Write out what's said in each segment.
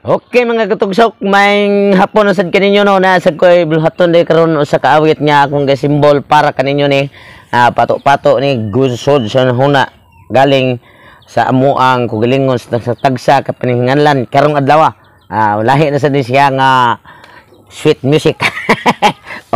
Okay mga katugsok, may hapon na sad kaninyo no, na sad ko'y bulhaton day karon usa ka awit nga akong gasimbol para kaninyo ni pato-pato ni gusod sa huna galing sa amuang kugilingon sa tagsa kapaninganlan karong adlaw. Lahi na sad ni siya nga sweet music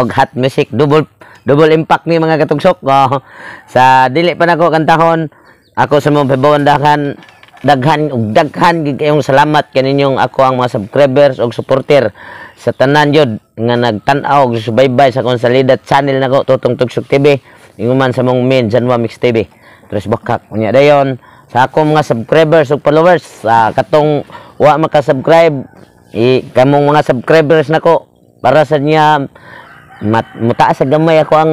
og hot music, double double impact ni mga katugsok. Oh, sa dili pa nako kantahon ako sa mga pabawandakan, daghan ug daghan gid kayong salamat kaninyong ako ang mga subscribers ug supporter sa tanan jud nga nagtan-aw ug subaybay sa akong salida channel nako Tutong Tugsok TV, ingon sa mong main Janwa Mix TV. Tres bakak unya dayon sa akong mga subscribers ug followers, katong wa maka-subscribe i kamong mga subscribers nako para sa niya mutaas sa gamay ako ang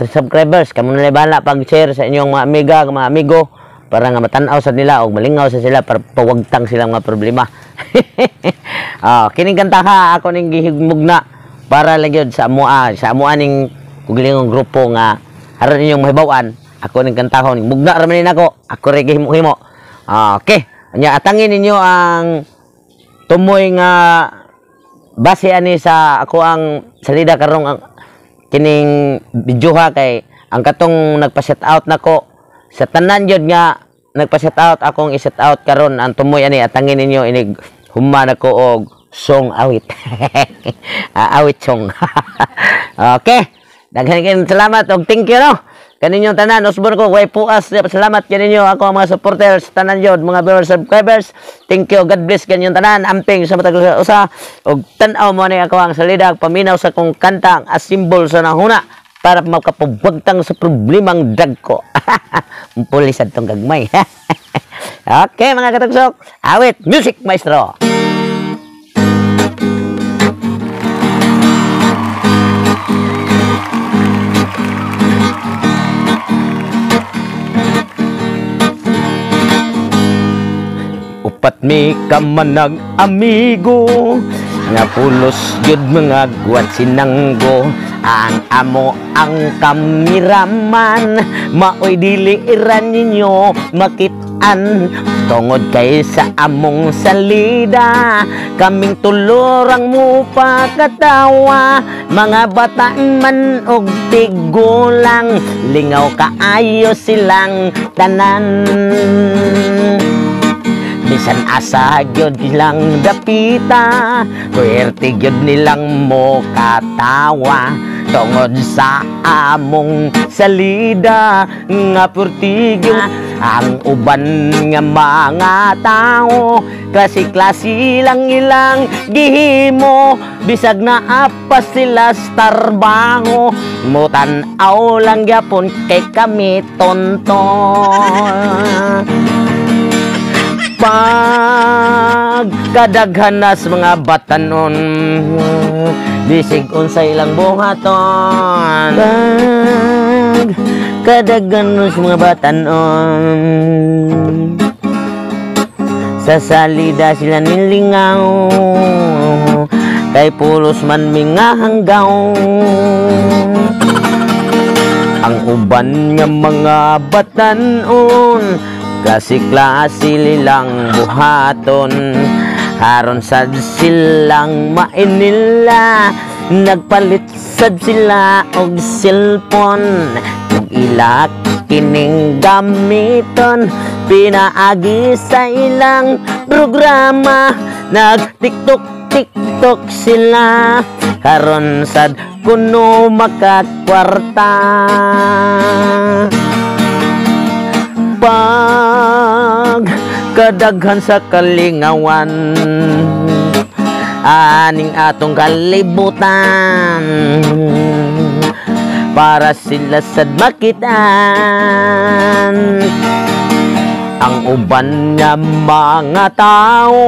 subscribers. Kamo na bahala pag-share sa inyong mga amiga, mga amigo para nga matan-aw sa nila o malingaw sa sila para pawagtang silang mga problema. Kining kanta ako ning gihigmugna para lang yun sa amoa, sa amoa ning kugilingong grupo nga aron inyong mahibaw-an. Ako ning kantahon, mugna ra man nako, ako ra gihimo-himo. Okay, nya atangin ninyo ang tumoy nga base ani sa ako ang salida karong ang kining videoha kay ang katong nagpa-set out nako sa tanan jud nga nagpa-set out akong i-set out karon ang tumoy ani atangin ninyo inig human ako og song awit. Awit song. Okay, daghan kayong salamat og thank you no kaninyong tanan. Usbon ko way puas, salamat kaninyo ako ang mga supporters tanan jud, mga viewers, subscribers. Thank you, God bless kaninyong tanan. Amping sa matag usa og tan-aw mo ni ako ang salida paminaw sa kong kanta ang simbol sa nahuna para makapabagtang sa problemang dagko. Pulis adtong gagmay. Okay mga katugsok, awit music maestro. Upat mi ka manag amigo nga pulos gyud mga guwat sinanggo. Ang amo ang kameraman maoy dili iran ninyo makit-an. Tungod kay sa among salida kaming tulorang mupakatawa. Mga bata man og tigulang lingaw kaayo silang tanan. Bisan asa gyud silang dapita, puwerte gyud nilang mokatawa. Tungod sa among salida nga puwerte gyud ang uban nga mga tao. Klase-klase lang ilang gihimo, bisag naa pa sila sa trabaho. Mutan-aw lang gyapon kay kami tonto. Pagkadaghan na sa mga batanon, bisig unsay ilang buhaton. Pagkadaghan na sa mga batanon, sa salida sila nilingaw, kay pulos man minga hanggaw. Ang uban nga mga batanon, klase-klase nilang buhaton. Aron sad silang mainila, nagpalit sad sila og cellphone. Ug ila kining gamiton, pinaagi sa ilang programa. Nag-TikTok TikTok sila, karon sad kuno makakwarta. Pagkadaghan sa kalingawan aning atong kalibutan, para sila sad makitaan. Ang uban nga mga tao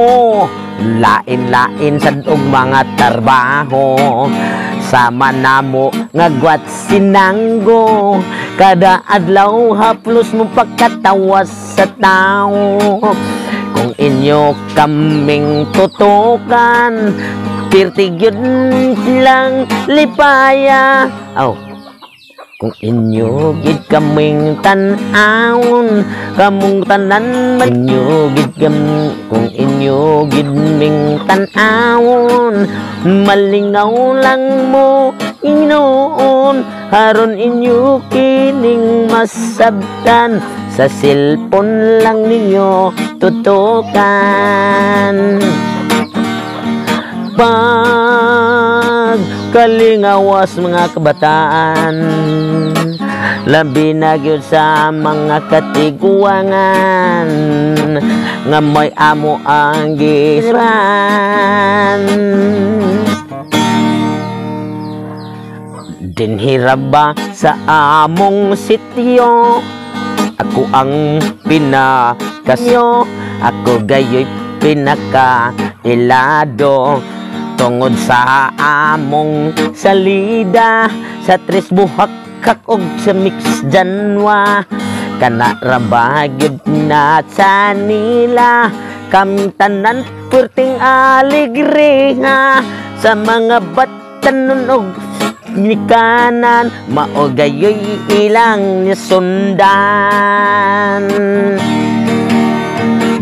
lain-lain sad og mga trabaho. Sama namo nga gwat sinanggo, kada adlaw haplos mo pagkatawas sa tao. Kung inyo kaming tutukan, pirti gyud lang lipaya. Aw, Kung inyo gid kaming tan-awon, kamong tanan man inyo gid kam, kung inyo gid ming tan-awon, malingaw lang mo inoon, haron inyo kining masabtan, sa cellphone lang ninyo tutukan. Pagkalingawas mga kabataan, labi na gyud sa mga katiguangan, nga may amo ang giran. Dinhira ba sa among sityo, ako ang pinakasyo, ako gayoy pinakailado, tungod sa among salida, sa Tres Buhakhak og sa Mix Janwa, kana ra ba gyud na sa nila, kaming tanan perting alegreha, sa mga batanon og nikanan, mao gayoy ilang nisundan.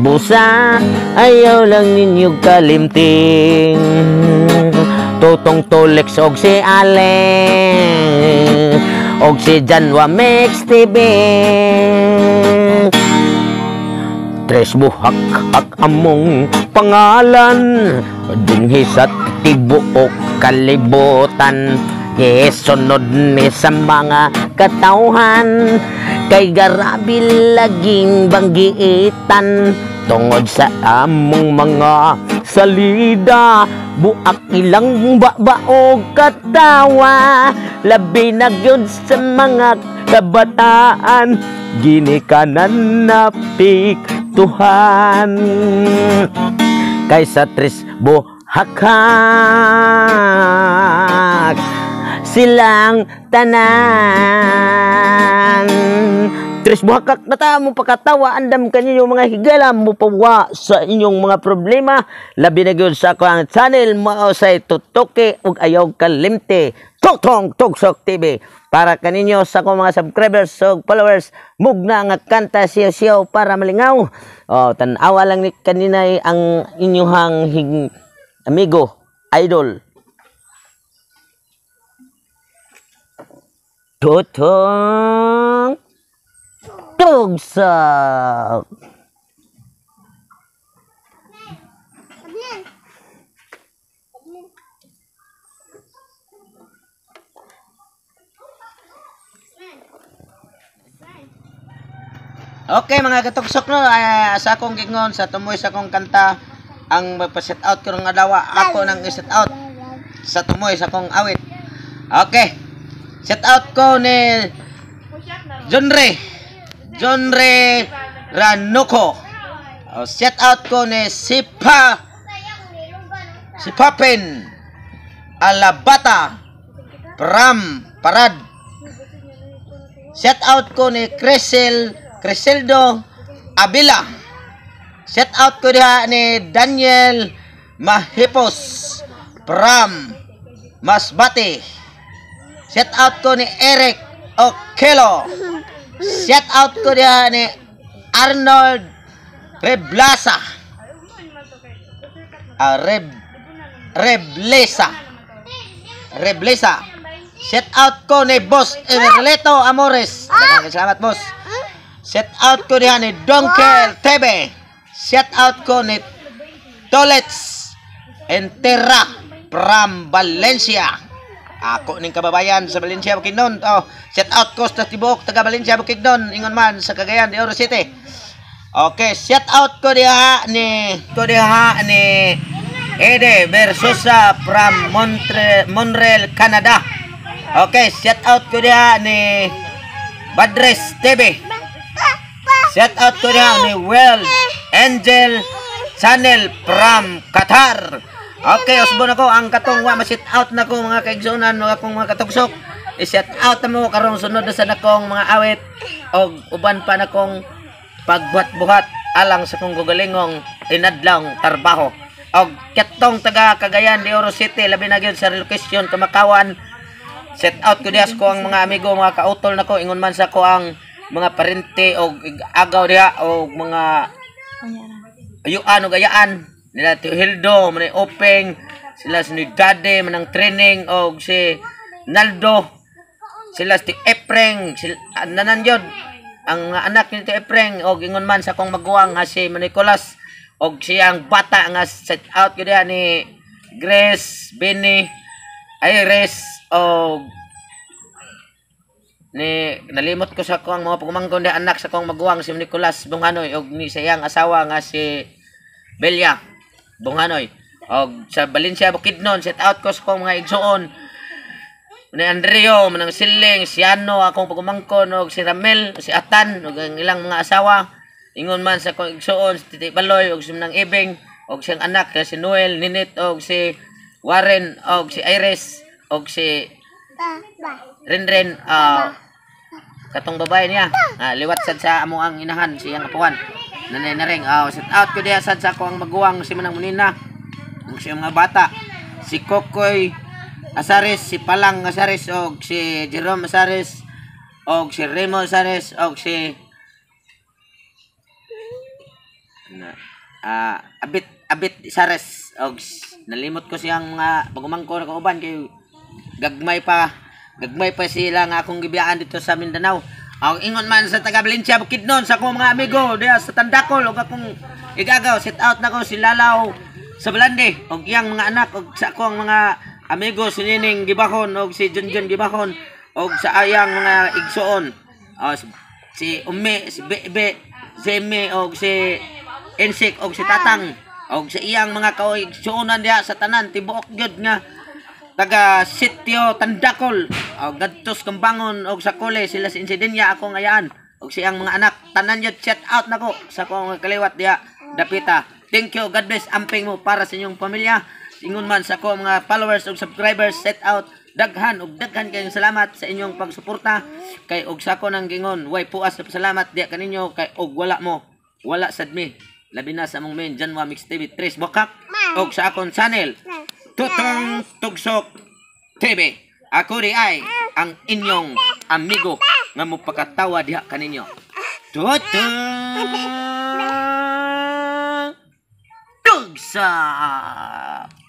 Busa, ayaw lang ninyo kalimting, Totong Tolex og si Aleng, og si Janwa Mix TV. Tres Buhakhak among pangalan, dinhi sa tibuok kalibutan, gisunod ni sa mga katawhan, kay garabi laging banggiitan, tungod sa among mga salida, buak ilang baba og katawa, labi na gyud sa mga kabataan, ginikanan na piktuhan. Kaysa Tres Buhakhak silang tanan. Tres Buhakhak na ta mo pakatawa, andam kaninyo mga higala mo pawa sa inyong mga problema, labi na gyud sa akong channel mao say tutuki ug ayaw kalimti, Totong Tugsok TV. Para kaninyo sa akong mga subscribers ug followers, mugna nga kanta siyo-siyo para malingaw. O, tan-awa lang ni kaninay ang inyuhang amigo, idol. Totong Tugsok. Okay mga katugsok no, sa akong gingon sa tumoy sa akong kanta ang magpa-set out karong adlaw, ako nang i-set out sa tumoy sa akong awit. Okay. Set out ko ni Johnre Ranuko. Oh, set out ko ni Sipa si Papin Alabata Pram Parad. Set out ko ni Criseldo Abila. Set out ko diha ni Daniel Mahipos Pram Masbate. Set out ko ni Eric Okelo. Set out ko diha ni Arnold Reblasa. Reblesa. Reblesa. Set out ko ni Boss Everleto Amores. Daghang salamat, boss. Set out ko diha ni Donkel TV. Set out ko ni Tolets Entera from Valencia. Ako ning kababayan sa Valencia, Bukidnon. Oh, set out ko sa tibuok taga Valencia, Bukidnon, ingon man sa Cagayan de Oro City. Okay, set out ko diha ni Ede Versosa from Montreal, Canada. Okay, set out ko diha ni Badres TV. Set out ko diha ni World Angel Channel from Qatar. Okay, usbon ako ang katong wa ma-set out na ko mga kaigsuonan, mga akong mga katugsok. I-set out na mo karong sunod na sa nakong mga awit og uban pa nakong pagbuhat-buhat alang sa kong gugalingong inadlawng trabaho. Og katong taga Cagayan de Oro City, labi na gyud sa relocation Kamakawan, Set out ko diha ko ang mga amigo, mga kautol nako, ingon man sa ko ang mga parente og agaw diha og mga ayuan og ayaan nila Tio Hildo, manay Openg, sila si Dade, manang training og si Naldo, sila si Epreng, sila, nanan yun, ang mga anak ni Tio Epreng, og ingon man sa akong maguwang nga si Nicolas, og siyang bata nga set out ko diha ni Grace, Benny, Iris, og ni nalimot ko sa akong mga pagumangkon di anak sa akong maguwang si Nicolas Bunghanoy og ni sa iyang asawa nga si Belia Bunghanoy, og sa Valencia Bukidnon set out ko sa akong mga igsuon ni Andreo, manang Siling, si Ano, akong pagumangkon, og si Ramel, si Atan, og ang ilang mga asawa. Ingon man sa akong igsuon si Titi Baloy og si Manang Ibing og siyang anak si Noel, Ninit, og si Warren, og si Iris, og si Renren, katong babae niya, liwat sad sa amo ang inahan, siyang apuan. Nanay na ring, set out ko diha sad sa ako ang maguwang si Manang Munina, ug siyang mga bata, si Kokoy Asares, si Palang Asares, og si Jerome Asares, og si Remo Asares, og si Abit Abit Asares, og nalimot ko siyang mga pagumangko na kauban kay gagmay pa sila nga akong gibiyaan dito sa Mindanao. Ang ingon man sa taga Valencia Bukidnon sa akong mga amigo diha sa Tandakol og akong igagaw, set out nako si Lalaw sa Balande og iyang mga anak, og sa akong mga amigo si Nining Gibahon og si Junjun Gibahon, og sa ayang mga igsuon, si Umi, si Bebe, si Emi, og si Ensik, og si Tatang, og sa iyang mga kaigsuonan diha sa tanan tibuok gyud nga taga Sitio Tandakol, og gadtos Kambangon, og sa Kole sila si Insidenya akong ayaan og siyang mga anak, tanan yun shout out nako sa akong kaliwat diha dapita. Thank you, God bless, amping mo para sa inyong pamilya. Ingon man sa akong mga followers ug subscribers, set out daghan og daghan kayong salamat sa inyong pagsuporta kay og sa ako nang gingon way puas na pasalamat diha kaninyo kay og wala mo wala sad mi, labi na sa among main Janwa Mix TV Tres Bokak og sa akong channel Tutong Tugsok TV. Ako di ay ang inyong amigo nga mopakatawa diha kaninyo. Tutong Tugsok.